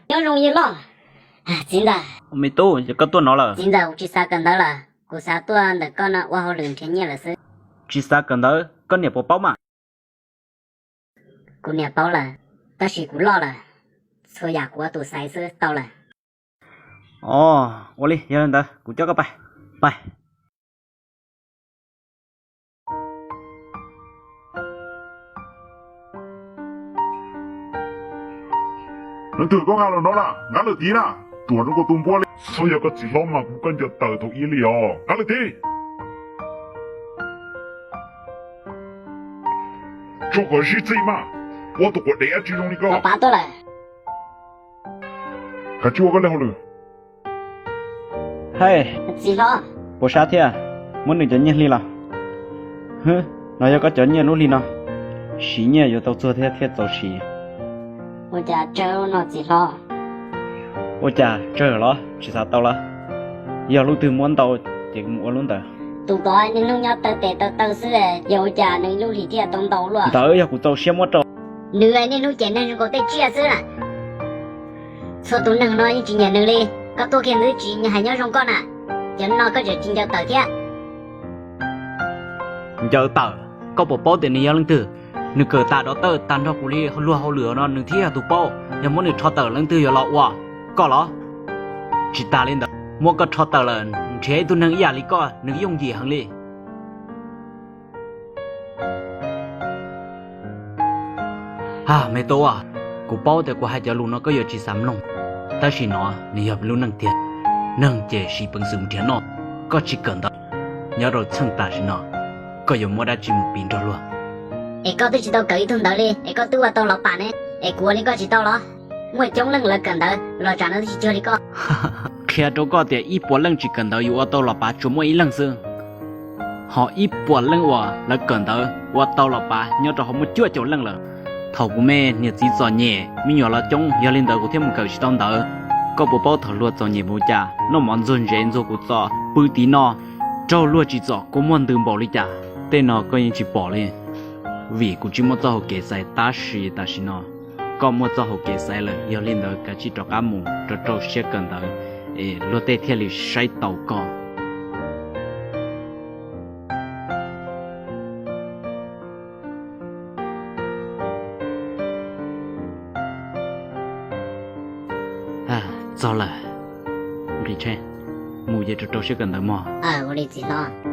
Nyob zoo yawg loj. Txiv ntawd. Me tub, yog koj tuaj no lawm? Txiv ntawd, kuv tsis xav kawm ntawv lawm, kuv xav tuaj ntawm koj no ua hauj lwm nrhiav nyiaj lawm xwb. Tsis xav kawm ntawv, koj niam puas paub mas? Kuv niam paub lawm, tab sis kuv loj lawm, txhua yam kuv ua tus xaiv xwb tau lawm. Ua li, yog li ntawd kuv coj koj pais, pais. Leej twg koj nqa los no na, nqa lawm tid na. Tuam rau koj tus npua li. Txhob yog koj txiv hlob mas kuv koj ncaws tawm thaum ub li os, nqa lawm tid. Tso kom zib txij mas, ua tus quav dev dab tsi zoo li koj. Kav tsij ua koj li hauj lwm. Hej, puas sab thiab? Muab nws cov nyiaj hli los. Hwb, no yog koj cov nyiaj lub hli no. Siv nyiaj yuav tau txuag thiab thiaj txaus siv. Ua cas tsawg no txiv hlob? Ua cas tsawg los tsis xav tau los? Yog lub twg muab ntau ces mus ua lub ntawd. Tus tod niaj hnub nyob taw tes taw taw xwb, yog ua cas nws lub hlis thiaj tau ntau luaj? Ntawd yog kuv txaus siab muab rau. Nws niaj hnub ces neeg zoo nkaus tej tsiaj xwb na. Txhua tus neeg no yeej tsis nyiam nws li. Koj tuaj kiag nws tsis hais nyob zoo koj na. Cov no koj tseem tsis ncaws tawm thiab. Ncaws tawm? Koj puas paub tias nws yog leej twg? Nws kawm tas dov tawj tag nrho kuv li luag hauj lwm no nws thiaj yog tus paub. Yog muab nws rho tawm leej twg yuav los ua? Koj los? Tsis tas li ntawd, muab koj rho tawm lawm nrhiav ib tug neeg ib yam li koj nws yooj yim heev li. A, me tub, kuv paub tias kuv hais cov lus no koj yuav tsis xav mloog, tab sis no nws yog lub neej tiag. Neeg ces siv peev xwm nrhiav noj. Koj tsis kawm ntawv, nyob rau txheej tam sim no koj yuav muab dab tsi mus piv nrog luag? Es koj twb tsis tau kawm ib tug ntawv li es koj twb ua tau los pam ne, es kuv ua li koj tsis tau los? Muaj coob leej lawv kawm ntawv los tsam no twb tsis cuag li koj. Qhia rau koj tias ib puas leej tsis kawm ntawv yuav ua tau los pav tsuas muaj ib leeg xwb. Ho ib puas leej uas lawv kawm ntawv ua tau los pav nyob rau hauv muaj cuaj caum leej lawm. Thaum kuv me niam txiv txom nyem me nyuam los coob, yog li ntawd kuv thiaj mus kawm tsis tau ntawv. Koj puas paub thaum luag txom nyem mus cas noj mov ntxuag ntsev ntxuag kuv txos pw tiv no, raug luag tsim txom kua muag ntws npaum li cas? Tej no koj yeej tsis pom li, vim kuv tsis muaj txoj hau kev xaiv. Tab sis tam sim no koj muaj txoj hau kev xaiv lawm, yog li ntawd kav tsij rov qab mus rau rau siab kawm ntawv es luag tej thiaj li saib taus koj. Txog lawm, nqis tsheb mus ces rau rau siab kawm ntawv mog. Ua li txiv hlob.